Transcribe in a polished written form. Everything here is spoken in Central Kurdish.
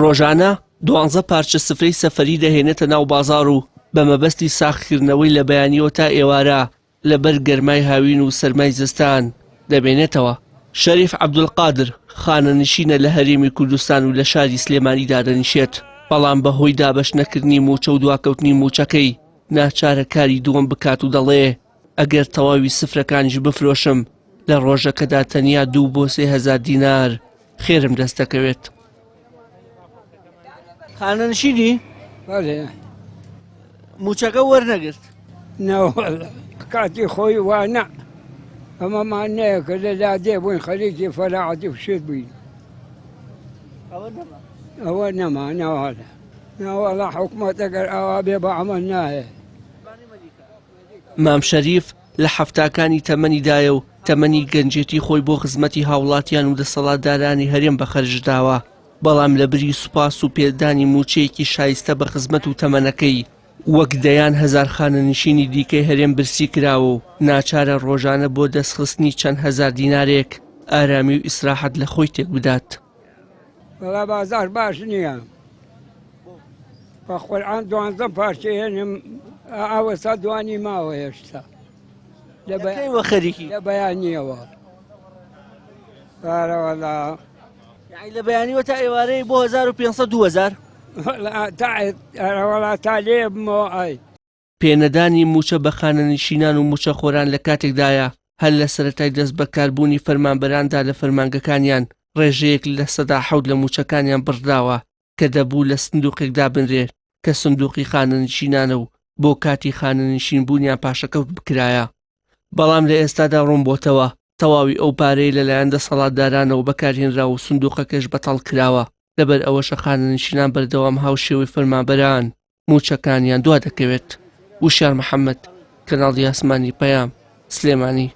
ڕۆژانە دوانزە پارچە سفرەی سەفەری دەهێنێتە ناو بازاڕ و بە مەبەستی ساغکردنەوەی لە بەیانیەوە تا ئێوارە لەبەر گەرمای هاوین و سەرمای زستان دەمێنێتەوە. شەریف عەبدولقادر، خانەنشینە لە هەرێمی کوردستان و لە شاری سلێمانی دادەنیشێت، بەڵام بەهۆی دابەشنەکردنی مووچە و دواکەوتنی مووچەکەی ناچارە کاری دووەم بکات و دەڵێ، ئەگەر تەواوی سفرەکانیش بفرۆشم لە ڕۆژەکەدا تەنیا دوو بۆ 3000 دینار خێرم دەست دەکەوێت. خانەنشینی؟ بەڵێ. مووچەکە وەرنەگرت؟ نەوەڵا کاتی خۆی وا نا ئەمەمان نەیە کە لە لادێ بووین خەریکی فەراعەتی و شت بووین ئەوە نەما نەواڵە نەوەڵا حکومەت ئەگەر ئاوا بێ بە عەمەل نایە. مام شەریف لە حەفتاکانی تەمەنیدایە و تەمەنی گەنجێتی خۆی بۆ خزمەتی هاوڵاتیان و دەسەڵاتدارانی هەرێم بەخەرج داوە، بەڵام لەبری سوپاس و پێدانی مووچەیەکی شایستە بە خزمەت و تەمەنەکەی، وەک دەیان هەزار خانەنشینی دیکەی هەرێم برسی کراوە و ناچارە ڕۆژانە بۆ دەستخستنی چەند هەزار دینارێک ئارامی و ئیسراحەت لە خۆی تێکبدات. وەڵا بازاڕ باش نییە. بە قورعان دوانزە پارچە هێنم ئاوەسا دوانی ماوە هێشتا لە بەیانیەوە خەریکی لە بەیانیەوە ئارەوەلا یعنی لە بەیانیوە تا ئێوارەی بۆ 1500 2000 وەڵا تا لێ بمەوە ئای پێنەدانی مووچە بە خانەنشینان و مووچەخۆران لە کاتێکدایە هەر لە سەرەتای دەستبەکاربوونی فەرمانبەراندا لە فەرمانگەکانیان ڕێژەیەک 7% لە مووچەکانیان بڕدراوە کە دەبوو لە سندوقێک دابنرێت کە سندوقی خانەنشینانە و بۆ کاتی خانەنشینبوونیان پاشەکەوت بکرایە بەڵام لە ئێستادا ڕوون بۆتەوە تەواوی ئەو پارەی لەلایەن دەسەڵاتدارانەوە بەکارهێنرا و سندوقەکەش بەتاڵ کراوە لەبەر ئەوەشە خانەنشینان بەردەوام هاوشێوەی فەرمانبەران مووچەکانیان دوا دەکەوێت. وشیار محەمەد، کەناڵی ئاسمانی پەیام، سلێمانی.